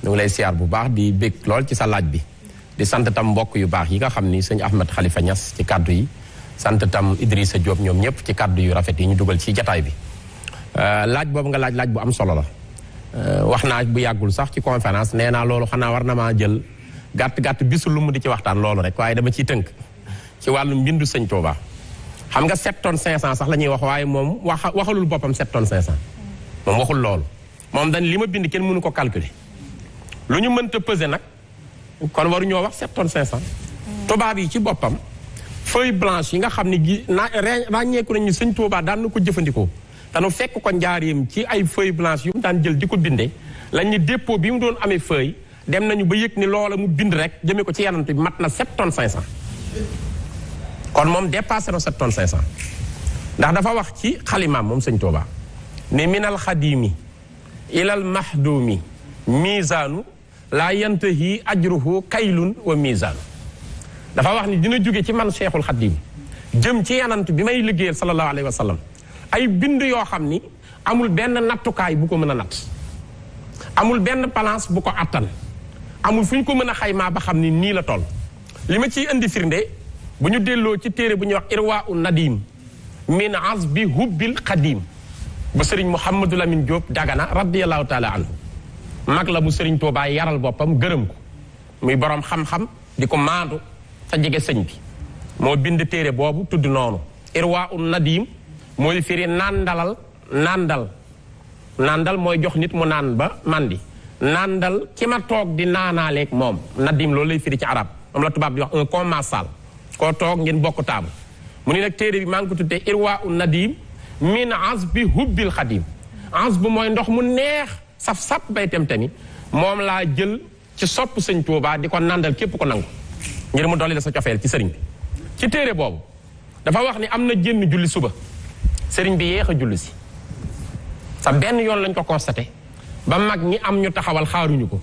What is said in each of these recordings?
ñu ngi lay siyaar bu baax di bég lool ci sa laaj bi di sant tam mbokk yu baax yi nga xam ni sëñ Ahmed Khalifa Niass ci kaddu yi sant tam Idrissa Diop ñoom ñëpp ci kaddu yu rafet yi ñu dugal ci jataay bi laaj boobu nga laaj bu am solo la wax naa bu yàggul sax ci conférence nee naa loolu xanaa war na maa jël gàtt bisul lu mu di ci waxtaan loolu rek waaye dama ciy tënk ci wàllu mbindu sëñ Touba xam nga 7 tonnes 500 sax la ñuy wax waaye moom waxalul boppam 7 tonnes 500 moom waxul loolu moom dañ li ma bind kenn mënu ko calculer lu ñu mënta peser nag kon waruñoo wax 7 tonnes 500 tubaab yi ci boppam feuille blanche yi nga xam ne gi ràññeeku nañu sëñ Touba daan na ko jëfandikoo te nu fekk ko njaareem ci ay feuille blanche yu mu daan jël di ko bindee lañ ni dépôt bi mu doon amee feuille dem nañu ba yëg ni loola mu bind rek jëmee ko ci yanant bi mat na 7 tonnes 500 kon moom dépassé na 7 tonnes 500 ndax dafa wax ci xalimaam moom sëñ Touba ne minal xadimi ilal mahdumi misaanu laa yantahi ajruhu kaylun wa misaanu dafa wax ni dina jóge ci man cheikhul xadim jëm ci yanant bi may liggéeyal sallallahu alayhi wa sallam ay bind yoo xam ni amul benn nattukaay bu ko mën a natt amul benn balance bu ko attan amul fu ñu ko mën a xaymaa ba xam ni nii la toll li ma ciy indi firnde bu ñu delloo ci téere bu ñuy wax irwa u nadim min azbi hubbil xadim bu sëriñ Mouhamadou Lamine Diop Dagana radiyallahu taala anhu mag la bu sëriñ Touba yaral boppam gërëm ko muy borom xam-xam di ko maandu te jege sëñ bi moo bind téere boobu tudd noonu irwa u nadim mooy firi nandal mooy jox nit mu naan ba mandi nandal ki ma toog di naanaaleeg moom nadim loolu lay firi ci arab moom la tubaab di wax un commensal koo toog ngeen bokk taabu mu ni nag téere bi maa ngi ko tuddee irwa u nadim min azbi hubbil xadim azbu mooy ndox mu neex saf-sap bay tem-temi moom laa jël ci sopp sëñ Tuubaa di ko nandal képp ko nangu ngir mu dolli la sa cofeel ci sëriñ bi ci téere boobu dafa wax ni am na jénn julli suba sëriñ bi yéex a julli si sa benn yoon lañ ko constaté ba mag ñi am ñu taxawal xaaruñu ko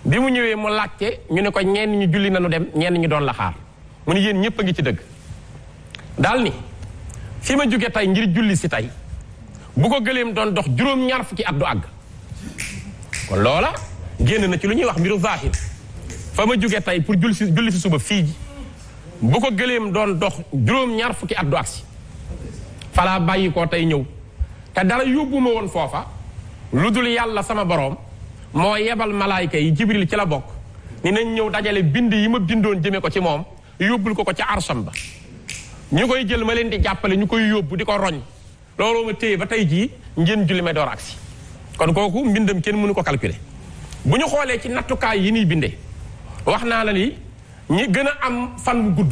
bi mu ñëwee mu laajte ñu ne ko ñenn ñi julli nañu dem ñenn ñi doon la xaar mu ne yéen ñëpp a ngi ci dëgg daal ni fi ma jóge tey ngir julli si tey bu ko gëleem doon dox juróom-ñaar fukki at du àgg kon loola génn na ci lu ñuy wax mbiru zahir fa ma jóge tey pour julli si suba fii bu ko gëleem doon dox juróom-ñaar fukki at du agsi falaa bàyyi koo tey ñëw te dara yóbbu ma woon foofa lu dul yàlla sama boroom moo yebal malaayka yi jibril ci la bokk ni nañ ñëw dajale bind yi ma bindoon jëme ko ci moom yóbbul ko ca arsam ba ñu koy jël ma leen di jàppale ñu koy yóbbu di ko roñ looloo ma téye ba tey jii ngeen julli may door agsi kon kooku mbindam kenn mënu ko calculer bu ñu xoolee ci nattukaay yi niy bindee wax naa la ni ñi gën a am fan bu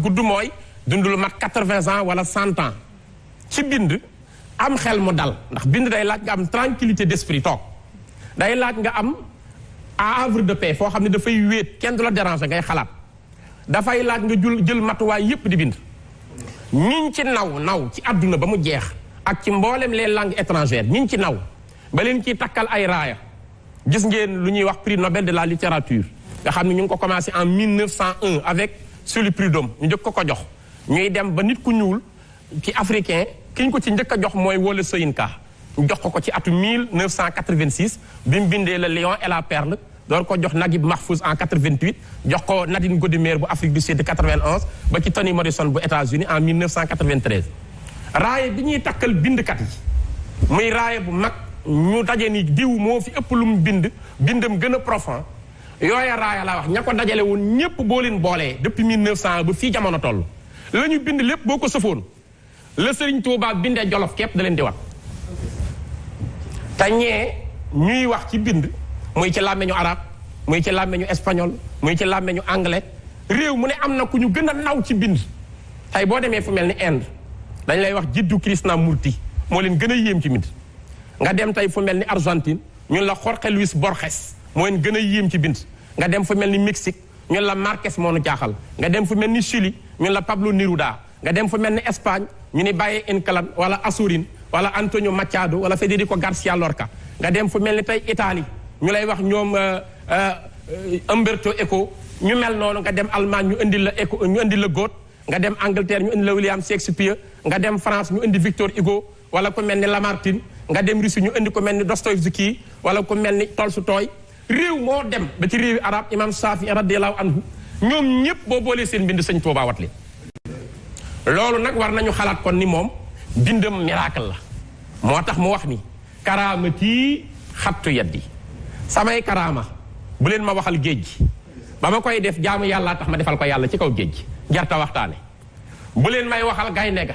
gudd mooy dund lu mat 80 ans wala 100 ans ci bind am xel mu dal ndax bind day laaj nga am tranquillité d'esprit toog day laaj nga am havre de paix foo xam ne dafay wéet kenn du la déranger ngay xalaat dafay laaj nga jël matuwaay yépp di bind ñiñ ci naw ci àdduna ba mu jeex ak ci mboolem les langues étrangères ñiñ ci naw ba leen ciy takkal ay raaya gis ngeen lu ñuy wax prix Nobel de la littérature nga xam ne ñu ngi ko commencé en 1901 avec Sully Prudhomme ñu njëkk ko jox ñuy dem ba nit ku ñuul ci africain ki ñu ko ci njëkk a jox mooy Wole Soyinka ñu jox ko ci atu 1986 bi mu bindee le lion et la perle door ko jox Naguib Mahfouz en 88 jox ko Nadine Gordimer bu Afrique du Sud 91 ba ci Toni Morrison bu États-Unis en 1993 raaye bi ñuy takkal bindkat yi muy raaye bu mag ñu daje ni diw moo fi ëpp lu mu bindam gën a profond yooya raaya laa wax ña ko dajale woon ñépp boo leen boolee depuis 1900 ba fii jamono toll la ñu bind lépp boo ko sëfoon la Sëriñ Tuubaa bindee Jolof képp da leen di wat te ñee ñuy wax ci bind muy ci làmmeñu arab muy ci làmmeñu espagnol muy ci làmmeñu anglais réew mu ne am na ku ñu gën a naw ci bind tey boo demee fu mel ni Inde dañ lay wax jiddu Krishnamurti moo leen gën a yéem ci bind nga dem tey fu mel ni Argentine ñun la Jorge Luis Borges moo leen gën a yéem ci bind nga dem fu mel ni Mexique ñun la Marquez moo nu jaaxal nga dem fu mel ni Chili ñun la Pablo Neruda nga dem fu mel ni Espagne ñu ni Valle Inclán wala Azorín wala Antonio Machado wala Federico Garcia Lorca nga dem fu mel ni tey Italie ñu lay wax ñoom Umberto Eco ñu mel noonu nga dem Allemagne ñu indil la Eco ñu indil la Goethe nga dem Angleterre ñu indil la William Shakespeare nga dem France ñu indi Victor Hugo wala ku mel ni Lamartine nga dem Russie ñu indi ko mel ni Dostoïevski wala ku mel ni Tolstoï réew moo dem ba ci réewi arab imam Saafi radiyallahu anhu ñoom ñëpp boo boolee seen bind sëñ Tuubaa wat leen loolu nag war nañu xalaat kon ni moom bindam miracle la moo tax mu wax ni karaamati xattu yaddi samay karaama bu leen ma waxal géej gi ba ma koy def jaamu yàlla tax ma defal ko yàlla ci kaw géej gi jarta waxtaane bu leen may waxal gaynde ga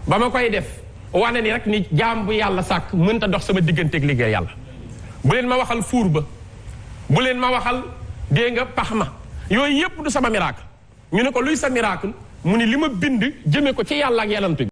ba ma koy def wane ni rek ni jaam bu yàlla sàkk mënta dox sama digganteeg liggéey yàlla bu leen ma waxal fuur ba bu leen ma waxal dégg nga pax ma yooyu yépp du sama miracle ñu ne ko luy sa miracle mu ni li ma bind jëme ko ci yàlla ak yàllantu bi